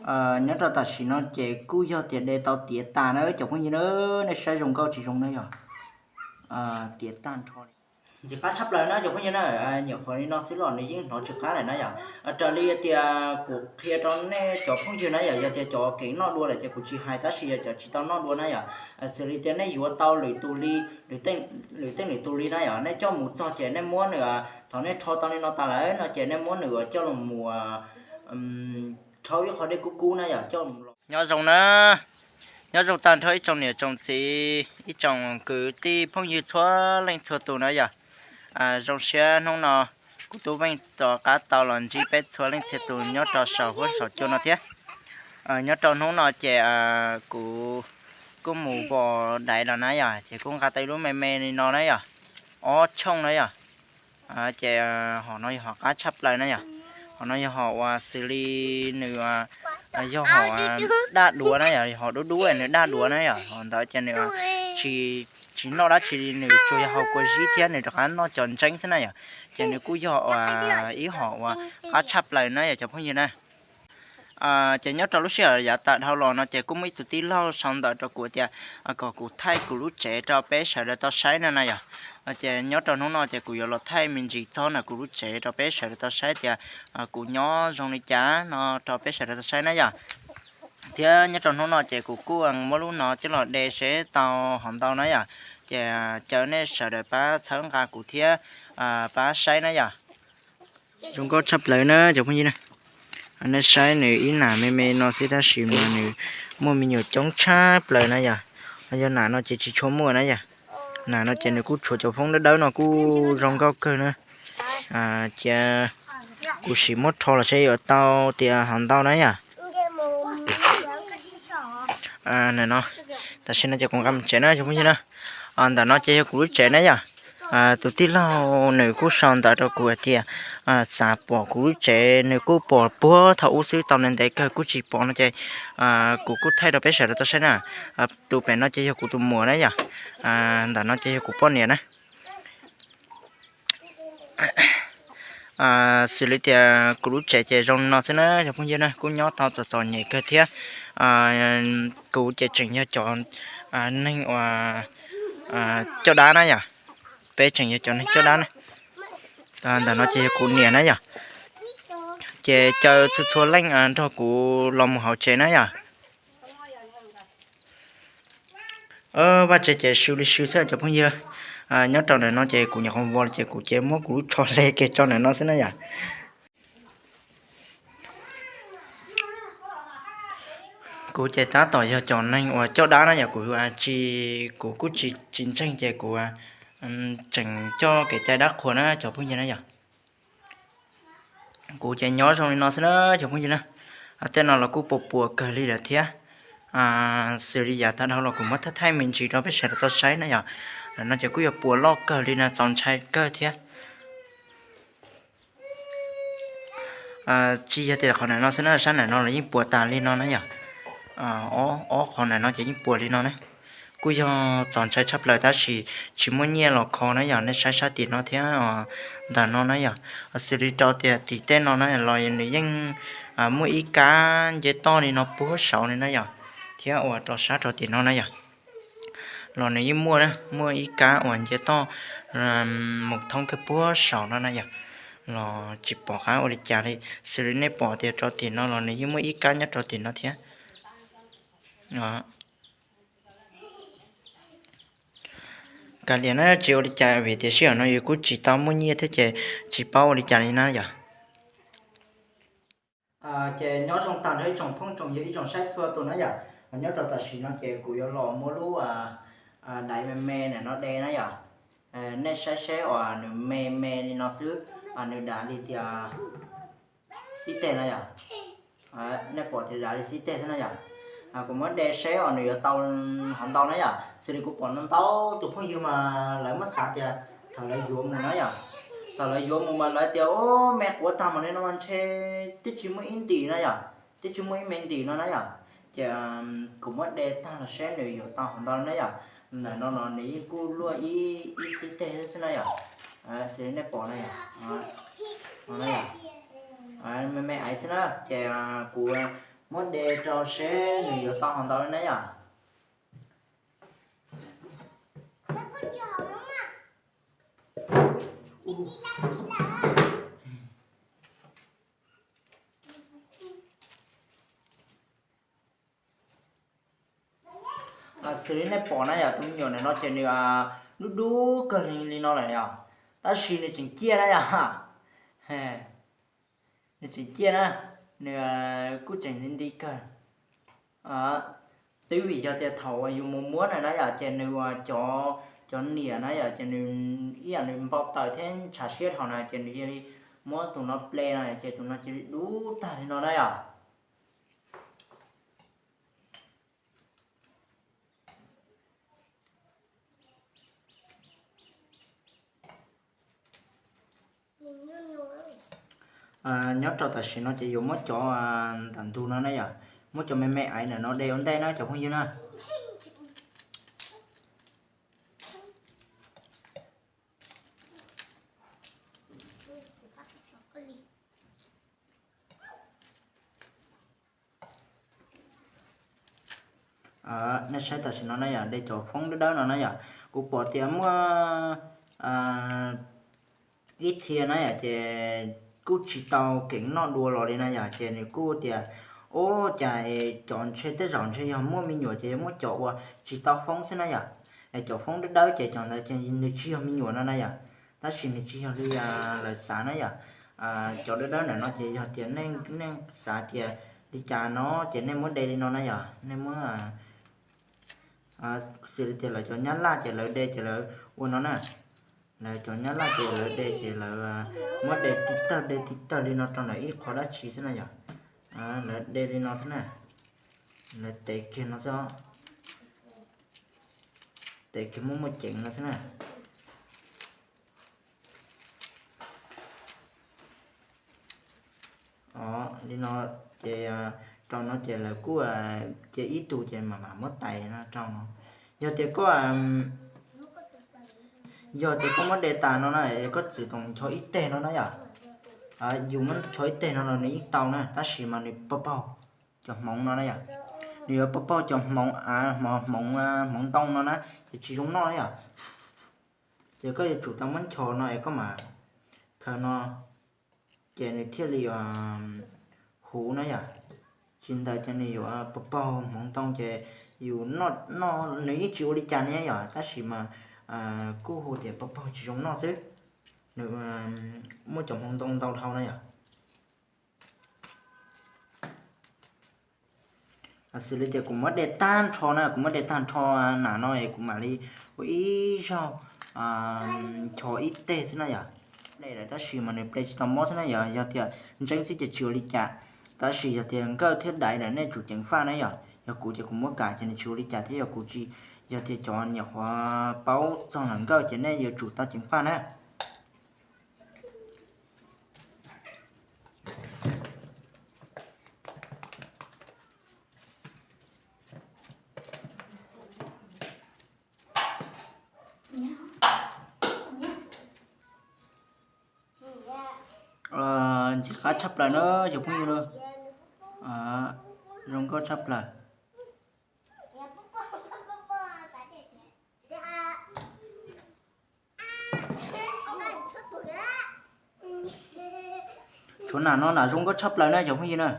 Nyob rau tam sim no ces kuj yog tias de tau tiav tas na cov phooj ywg na, nej saib zoo nkauj tsis zoo na yog tiav tag nrho li. Ntxim qab tshaj plaws na cov phooj ywg na, nyuam qhuav li no xwb los nws yeej hnov tsis qab lawm na yom. Raws li tias kuv qhia rau nej cov phooj ywg na yom, yog tias cov kev noj dua lawm ces kuv tsis hais, tab sis yog cov tsis tau noj dua na yom, xws li tias nej yuav tau lwm tus li, lwm teej lwm tus li na yom, nej coj mus txog ces nej muab nws, thaum nej rho tau li no tas lawm no ces nej muab nws coj los mus rhaub ib qho dej kub kub na yom, coj mus los. Nyob zoo na, nyob zoo tag nrho ib tsoom niam tsoom txiv, ib tsoom kwv tij phooj ywg txhua leej txhua tus na yom. Zoo siab hnub no kuv Tub Veej rov qab tau los ntsib peb txhua leej txhia tus nyob rau saum huab saum cua no thiab. Nyob rau hnub no ces kuv kuj mus vos daiv los na yom, ces kuj nqa tau ib lub me me li no na yom, ob tshooj na yom. Ces hom no yog hom qab tshaj plaws na yom. Hom no yog hom uas xws li nws yog hom daj duav na yom, hom dub dub nws daj duav na yom, hom ntawd ces nws tsis noj dab tsi li, nws tsuas yog haus kua zib thiab nws rov qab noj cov ntseeb xwb na yom. Ces nws kuj yog ib hom uas qab tshaj plaws na yom cov phooj ywg na. Ces nyob rau lub sij hawm yav tas dhau los no ces kuj muaj ib tug tij laug sau ntawv rau kuv tias kom kuv thaij kuv lub tsev rau peb sawv daws tau saib no na yom. Ces nyob rau hnub no ces kuv yuav los thaij me ntsis txog ntawm kuv lub tsev rau peb sawv daws tau saib tias kuv nyob zoo li cas no rau peb sawv daws tau saib na yom. Thiab nyob rau hnub no ces kuv kuj muab lub no coj los de seb tau hov ntau na yom. Ces caw nej sawv daws pab txhawb nqa kuv thiab pab saib na yom. Zoo nkauj tshaj plaws na cov phooj ywg na. Nej saib nws ib nam me me no xwb tab sis mas nws muaj me nyuam coob tshaj plaws na yom. Yog nam no ces tsis tshua muaj na yom. Nam no ces nws kuj tshuav cov phoob dawb dawb no kuj zoo nkauj kawg na. Cia kuv sim muab rho los seb yuav tau tias hov ntau na yom. Tam sim no ces kuv nqa mus tsev na cov phooj ywg na. Ntawm no ces yog kuv lub tsev na yom. Tus tij laug nws kuj sau ntawv rau kuv hais tias xav pom kuv lub tsev, nws kuj pom puag thaum ub xwb tau ntev ntev kawg kuj tsis pom no ces kuv kuj thaij rau peb sawv daws tau saib na. Tus pem no ces yog kuv tus muam na yom. Ntawm no ces yog kuv poj niam na. Xws li tias kuv lub tsev ces zoo no xwb na cov phooj ywg na, kuj nyob tau txom txom nyem kawg thiab. Kuv ces tseem yog cov neeg uas coj dab na yom. Peb tseem yog cov neeg coj dab na. Ntawm no ces yog kuv niam na yom. Ces caw txhua txhua leej nrog kuv los mus hauv tsev na yom. Vaj tsev ces sw li sw xwb cov phooj ywg. Nyob rau ntawm no ces kuv nyuam qhuav vos ces kuv ces muab kuv lub tsho hle kiag tso ntawm no xwb na yom. Kuv ces tab tom yog cov neeg uas coj dab na yom, kuv tsis, kuv kuj tsis, tsis ntseeg ces kuv tseem coj kev cai dab qhuas na cov phooj ywg na yom. Kuv ces nyob zoo li no xwb na cov phooj ywg na. Tej no los kuj puas puas kawg li lawm thiab. Xws li yav tag dhau los kuv muab thaij thaij me ntsis rau peb sawv daws tau saib na yom. Ntawm no ces kuj yuav puas loj kawg li no, txaus ntshai kawg thiab. Tsis yog tias qhov ntawm no xwb na, sab ntawm no los yeej puas tas li no na yom. Ob qhov ntawm no ces yeej puas li no na. Kuj yog txaus ntshai tshaj plaws tab sis tsis muaj nyiaj los kho na yom, nej saib sab tim no thiab ntawm no na yom. Xws li rau tias tim tej no na los nws yeej muaj ib kab nce toj li no puag saud li na yom, thiab uas rau sab rau tim no na yom, los nws yeej muaj na, muaj ib kab uas nce toj mus thoob kawg puag saum no na yom. Los tsis pom qab ua li cas li, xws li nej pom tias rau tim no los nws yeej muaj ib kab nyob rau tim no thiab. Kav liam na, tsis ua li cas vim tias sij hawm no yus kuj tsis tau muaj nyiaj thiab ces tsis paub ua li cas li na yom. Ces nyob zoo tag nrho ib tsoom phooj tsoom ywg ib tsoom saib txhua tus na yom. Nyob rau tam sim no ces kuv yuav los muab lub daiv me me ntawm no de na yom. Nej saib seb uas nws me me li no xwb, nws dav li tias xib teg na yom. Nej pom tias dav li xib teg xwb na yom. Kuv muab de seb uas nws yuav tau hov ntau na yom. Xws li kuv pom ntau tus phooj ywg mas lawv muab xav tias thaum lawv yuav mus na yom, thaum lawv yuav mus mas lawv tias, o, me quav tag mam li no mas ntshe twb tsis muaj ib ntim na yom, twb tsis muaj ib me ntim no na yom. Ces kuv muab de tag los seb nws yuav tau hov ntau na yom. Ntawm no no nws yeej kuj luaj ib, ib xib teg xwb na yom. Xws li nej pom na yom, me me aiv xwb na. Ces kuv Muab de rau seb nws yuav tau hau ntau li na yom. Xws li nej pom na yom, tus me nyuam ntawm no ces nws dub dub kawg li no lawm yom, tab sis nws tseem ciaj na yom. Nws tseem ciaj na, nws kuj tseem nti nti kawg. Twb vim yog tias thaum uas yus mus muab na na yom, ces nws cov, cov niam na yom, ces nws ib yam nws npau taws thiab ntshav siab dhau na, ces nws cia li muab tus no ple no ces tus no cia li dub tag li no na yom. Nyob rau tam sim no ces yuav muab cov ntawm ntug no na yom, muab cov me me aiv ntawm no de ua ntej na cov phooj ywg na. Nej saib tam sim no na yom, de cov foob dawb dawb no na yom, kuv pom tias muaj ib txhia na yom, ces kuj tsis tau keev noj dua los li na yom, ces nws kuj tias, ub, cas cov ntshe tej zaum ntshe yog muaj me nyuam ces yog muab cov uas tsis tau foob xwb na yom. Cov foob dawb dawb ces cov ntawd ces nws tsis yog me nyuam no na yom, tab sis nws tsis yog li lawv xav na yom. Cov dawb dawb ntawm no ces yog tias nej xav tias li cas no ces nej muab de li no na yom, nej muab xws li tias lawv cov nyab laj ces lawv de ces lawv ua no na. Lawv cov nyab laj ces lawv de ces lawv muab de tiv tawg de tiv tawg li no rau ntawm ib qho dab tsi xwb na yom. Lawv de li no xwb na. Lawv tev kiag no xwb os. Tev kiag muaj muaj ceev no xwb na. Os, li no ces rau no ces lawv kuj cia ib tug ces mam mam muab tais no rau no. Yog tias koj, yog tias koj muab de tas no na, koj txwm tos ncho ib teg no na yom. Yus muab ncho ib teg no los nws yeej tau na, tab sis mas nws paug paug cov hmoov no na yom. Nws yuav paug paug cov hmoov av, hmoov, hmoov ntoo no na, ces tsis zoo noj na yom. Ces koj yuav tsum tau muab ncho no es koj mam khaws no, ces nws thiaj li huv na yom. Tsis ntawd ces nws yuav paug paug hmoov ntoo ces yus noj, noj nws yeej tsis ua li cas ne yom, tab sis mas kuj hu tias paug paug tsis zoo noj xwb. Nws muaj cov hmoov ntoo ntau dhau na yom. Xws li tias kuv muab de tag nrho na, kuv muab de tag nrho na no es kuv mam li ua ib zaug ncho ib teg xwb na yom. De lawm tab sis mas nws ple tsis tau mob xwb na yom, yog tias ntseeb xwb ces tsis ua li cas. Tab sis yog tias nkawj thiab daiv lawm nej tsum ceev faj na yom. Yog kuv ces kuv muab kam ces nws tsis ua li cas thiab, yog kuv tsis, yog tias cov nyuam qhuav paub txog ntawm nkawj ces nej yuav tsum tau ceev faj na. Ntxim qab tshaj plaws na cov phooj ywg na, zoo nkauj tshaj plaws. Tshuav nam no nam zoo nkauj tshaj plaws na cov phooj ywg na.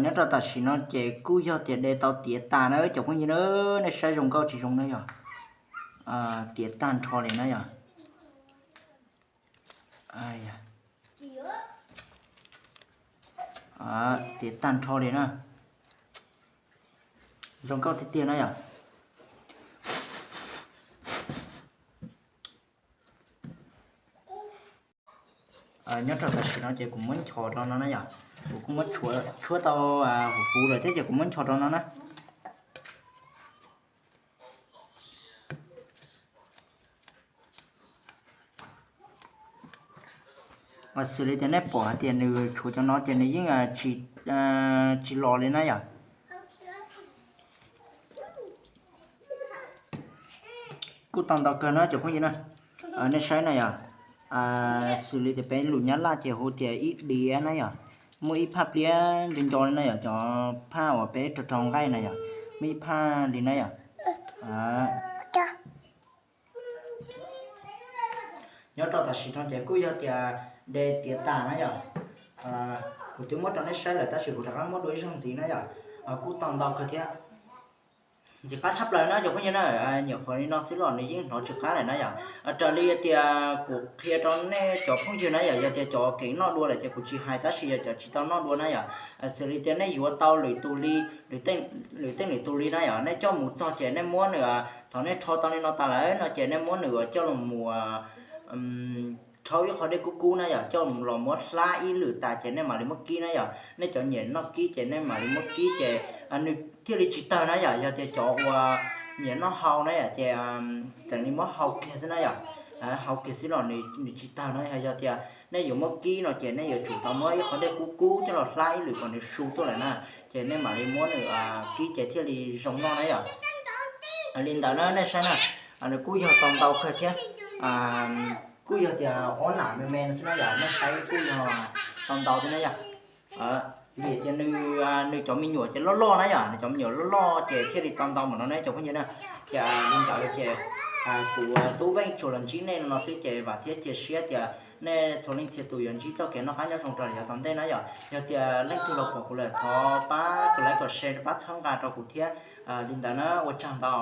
Nyob rau tam sim no ces kuj yog tias de tau tiav tas na cov phooj ywg na, nej saib zoo nkauj tsis zoo na yom. Tiav tag nrho li na yom. Ua, Tiav tag nrho li na. Zoo nkauj tiag tiag na yom. Nyob rau tam sim no ces kuv muab nchos rau no na yom. Kuv kuj muab tshuab tau huv puv lawm thiab ces kuv muab nchos rau no na. Xws li tias nej pom hais tias nws tshuav cov no ces nws yeej tsis los li na yom. Kuj tau ntau kawg na cov phooj ywg na. Nej saib na yom, xws li tias peb lus Nyab Laj ces hu tias ib diav na yom. Muaj ib phaj pliab nco nco li na yom, cov phaj uas peb rau rau nqaij na yom, muaj ib phaj li na yom. Nyob rau tam sim no ces kuj yog tias de tiav tas na yom. Kuv twb muab rau nej saib lawm tab sis kuv rov qab muab dua ib zaug ntxiv na yom. Kuj tau ntau kawg thiab. Ntxim qab tshaj plaws na cov phooj ywg na, nyuam qhuav li no xwb los nws yeej hnov tsis qab lawm na yom. Raws li tias kuv qhia rau nej cov phooj ywg na yom, yog tias cov keev noj dua lawm ces kuv tsis hais tab sis yog cov tsis tau noj dua na yom, xws li tias nej yuav tau lwm tus li, lwm teej lwm tus li na yom, nej coj mus txog ces nej muab nws, thaum nej rho tau li no tas lawm no ces nej muab nws coj los mus rhaub ib qho dej kub kub na yom, coj los muab hlab ib lwm tas ces nej mam li muab kib na yom. Nej cov nyiam noj kib ces nej mam li muab kib ces nws thiaj li tsis tawg na yom. Yog tias cov uas nyiam noj hau na yom ces txeem li muab hau kiag xwb na yom. Hau kiag xwb los nws tsis tawg no. Yog tias nej yuav muab kib no ces nej yuav tsum tau muab ib qho dej kub kub coj los hlab ib lwm kom nws su tuaj lawm na, ces nej mam li muab nws kib ces thiaj li zoo noj na yom. Li ntawd na nej saib na, nws kuj yog tau ntau kawg thiab. Kuj yog tias ob nam me me xwb na yom, nej saib kuj yog tau ntau thiab na yom. Vim tias nws cov me nyuam ces loj loj na yom, nws cov me nyuam loj loj ces thiaj li tau ntau npaum no ne cov phooj ywg na. Ces li ntawd ces kuv tub veej tsuas los ntsib nej no xwb ces vam thiab cia siab tias nej txhua leej txhia tus yuav ntsib txoj kev noj qab nyob zoo rau yav tom ntej na yom. Yog tias leej twg los pom kuv lawm thov pab like, share, pab txhawb nqa rau kuv thiab. Li ntawd na ua tsaug ntau.